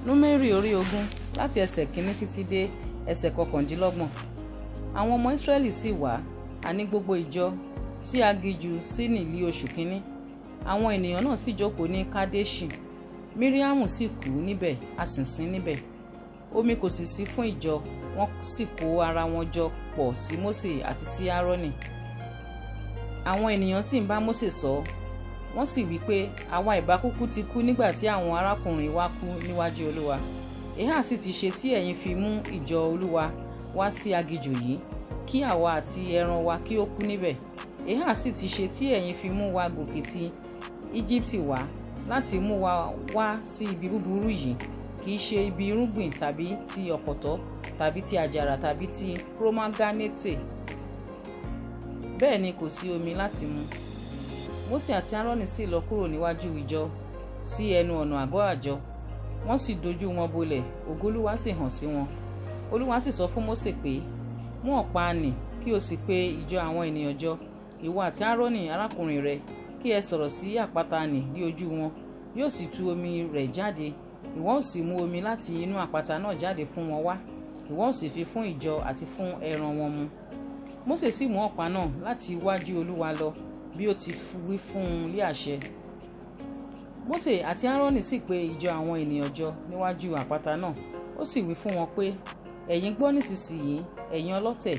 Númérì orí 20, láti ẹsẹ̀ kìíní títí dé ẹsẹ̀ 29. Àwọn ọmọ Ísírẹ́lì sì wá, àní gbogbo ìjọ, sí aginjù Sínì lí oṣù kìíní. Àwọn ènìyàn náà sì jókòó ní Kádéṣì. Míríámù sì kú níbẹ̀, a sì sin níbẹ̀. Omi kò sì sí fún ìjọ, wọ́n sì kó ara wọn jọ pọ̀ sí Mósè àti sí Árónì. Àwọn ènìyàn sì ń bá Mósè sọ, wọ́n sì wí pé, àwa ìbá kúkú ti kú nígbà tí àwọn arákùnrin wa kú níwájú Olúwa. Èéha sì ti ṣe tí ẹ̀yin fi mú ìjọ Olúwa wá sí aginjù yìí, kí àwa àti ẹran wa kí ó kú níbẹ̀? Èéha sì ti ṣe tí ẹ̀yin fi mú wa gòkè ti Íjíbítì wá, láti mú wa wá sí ibi búburú yìí? Kì í ṣe ibi irúgbìn tàbí ti ọ̀pọ̀tọ́ tàbí ti àjàrà tàbí ti pómọ́gánátè. Bẹ́ẹ̀ ni kò sí omi láti mu. Mósè àti Árónì sì lọ kúrò níwájú ìjọ sí ẹnu ọ̀nà àgọ́ àjọ. Wọ́n sì dojú wọn bolẹ̀, ògo Olúwa sì hàn sí wọn. Olúwa sì sọ fún Mósè pé, mú ọ̀pá nì, kí o sì pe ìjọ àwọn ènìyàn jọ, ìwọ àti Árónì arákùnrin rẹ, kí ẹ sọ̀rọ̀ sí àpáta nì ní ojú wọn, yóò sì tú omi rẹ̀ jáde. Ìwọ ó sì mú omi láti inú àpáta náà jáde fún wọn wá, ìwọ ó sì fi fún ìjọ àti fún ẹran wọn mu. Mósè sì mú ọ̀pá náà láti iwájú Olúwa lọ, bí ó ti wí fún un lé àṣẹ. Mósè àti Árónì sì pe ìjọ àwọn ènìyàn jọ níwájú àpáta náà. Ó sì wí fún wọn pé, ẹ̀yin gbọ́ nísinsìnyí, ẹ̀yin ọlọ̀tẹ̀,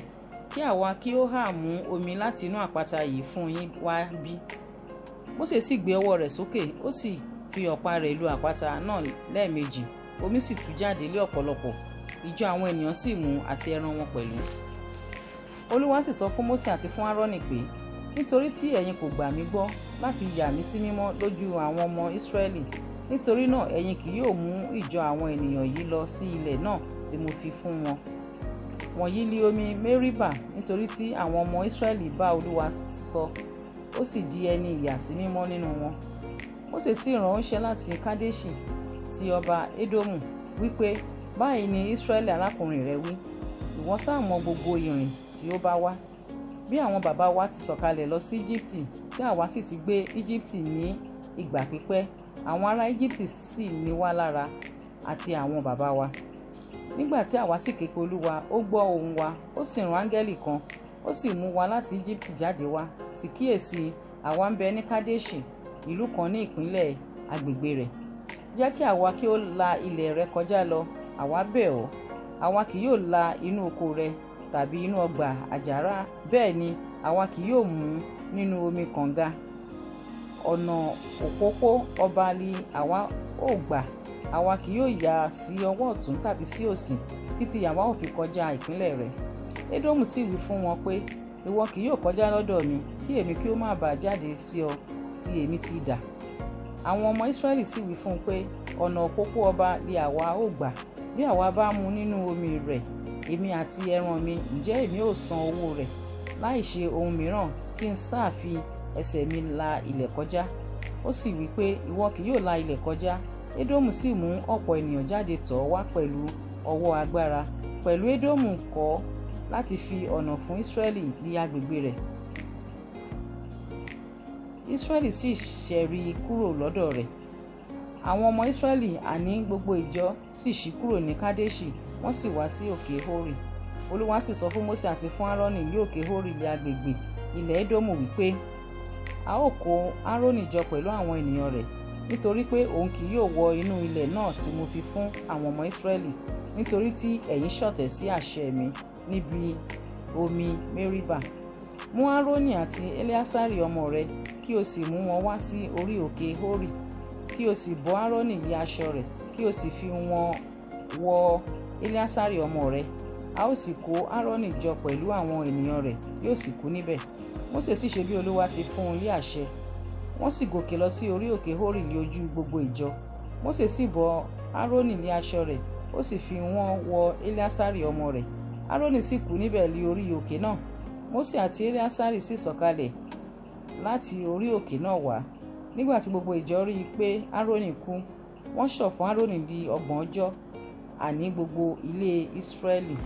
kí àwa kí ó hà mú omi láti inú àpáta yìí fún yín wá bí? Mósè sì gbé ọwọ́ rẹ̀ sókè, ó sì fi ọ̀pá rẹ̀ lu àpáta náà lẹ́ẹ̀mejì, omi sì tú jáde lé ọ̀pọ̀lọpọ̀. Ìjọ àwọn ènìyàn sì mu àti ẹran wọn pẹ̀lú. Olúwa sì sọ fún Mósè àti fún Árónì pé, nítorí tí ẹ̀yin kò gbà mí gbọ́ láti yà mí sí mímọ́ lójú àwọn ọmọ Ísírẹ́lì, nítorí náà ẹ̀yin kì yóò mú ìjọ àwọn ènìyàn yìí lọ sí ilẹ̀ náà tí mo fi fún wọn. Wọ̀nyí li omi Mẹ́ríbà, nítorí tí àwọn ọmọ Ísírẹ́lì bá Olúwa sọ, ó sì di ẹni ìyàsí mímọ́ nínú wọn. Mósè sì ránṣẹ́ láti Kádéṣì sí ọba Édómù, wípé, báyìí ni Ísírẹ́lì arákùnrin rẹ wí, ìwọ sá mọ gbogbo ìrìn tí ó bá wá. Bí àwọn baba wa ti sọ̀kalẹ̀ lọ sí Íjíbítì, tí àwa sì ti gbé Íjíbítì ní ìgbà pípẹ́, àwọn ará Íjíbítì sì ní wá lára àti àwọn baba wa. Nígbà tí àwa sì ké pe Olúwa, ó gbọ́ ohùn wa, ó sì rán áńgẹ́lì kan, ó sì mú wa láti Íjíbítì jáde wá. Sì kíyèsi, àwa ń bẹ ní Kádéṣì, ìlú kan ní ìpínlẹ̀ agbègbè rẹ̀. Jẹ́ kí àwa kí ó la ilẹ̀ rẹ kọjá lọ, àwa bẹ̀ ọ́. Àwa kì yóò la inú oko rẹ tàbí inú ọgbà àjàrà, bẹ́ẹ̀ ni àwa kì yóò mu nínú omi kànga. Ọ̀nà òpópó ọba li àwa ó gbà, àwa kì yóò yà sí ọwọ́ ọ̀tún tàbí sí òsì títí àwa ó fi kọjá ìpínlẹ̀ rẹ̀. Édómù sì wí fún wọn pé, ìwọ kì yóò kọjá lọ́dọ̀ mi, kí èmi kí ó má bàa jáde sí ọ tí èmi ti dà. Àwọn ọmọ Ísírẹ́lì sì wí fún un pé, ọ̀nà òpópó ọba li àwa ó gbà. Bí àwa bá mu nínú omi rẹ̀, èmi àti ẹran mi, ǹjẹ́ èmi ó san owó rẹ̀? Láì ṣe ohun mìíràn, kí n sá fi ẹsẹ̀ mi la ilẹ̀ kọjá. Ó sì wí pé, ìwọ kì yóò la ilẹ̀ kọjá. Édómù sì mú ọ̀pọ̀ ènìyàn jáde tọ̀ wá pẹ̀lú ọwọ́ agbára. Pẹ̀lú Édómù kọ̀ láti fi ọ̀nà fún Ísírẹ́lì ní agbègbè rẹ̀. Ísírẹ́lì sì ṣẹ́rí kúrò lọ́dọ̀ rẹ̀. Àwọn ọmọ Ísírẹ́lì, àní gbogbo ìjọ, sì ṣí kúrò ní Kádéṣì, wọ́n sì wá sí òkè Hórì. Olúwa sì sọ fún Mósè àti fún Árónì ní òkè Hórì ní agbègbè ilẹ̀ Édómù wípé, a ó kó Árónì jọ pẹ̀lú àwọn ènìyàn rẹ̀, nítorí pé òun kì yóò wọ inú ilẹ̀ náà tí mo fi fún àwọn ọmọ Ísírẹ́lì, nítorí tí ẹ̀yin ṣọ̀tẹ̀ sí àṣẹ mi níbi omi Mẹ́ríbà. Mú Árónì àti Eleasari ọmọ rẹ̀, kí o sì mú wọn wá sí orí òkè Hórì, kí o sì bọ́ Árónì lé aṣọ rẹ̀, kí o sì fi wọn wọ Eleasari ọmọ rẹ̀. A ó sì kó Árónì jọ pẹ̀lú àwọn ènìyàn rẹ̀, yóò sì kú níbẹ̀. Mósè sì ṣe bí Olúwa ti fún un lé àṣẹ. Wọ́n sì gòkè lọ sí orí òkè Hórì lé ojú gbogbo ìjọ. Mósè sì bọ́ Árónì lé aṣọ rẹ̀, ó sì fi wọ́n wọ Eleasari ọmọ rẹ̀. Árónì sì kú níbẹ̀ lé orí òkè náà. Mósè àti Eleasari sì sọ̀kalẹ̀ láti orí òkè náà wá. Nígbà tí gbogbo ìjọ rí i pé Árónì kú, wọ́n ṣọ̀fọ̀ Árónì di 30 ọjọ́, àní gbogbo ilé Ísírẹ́lì.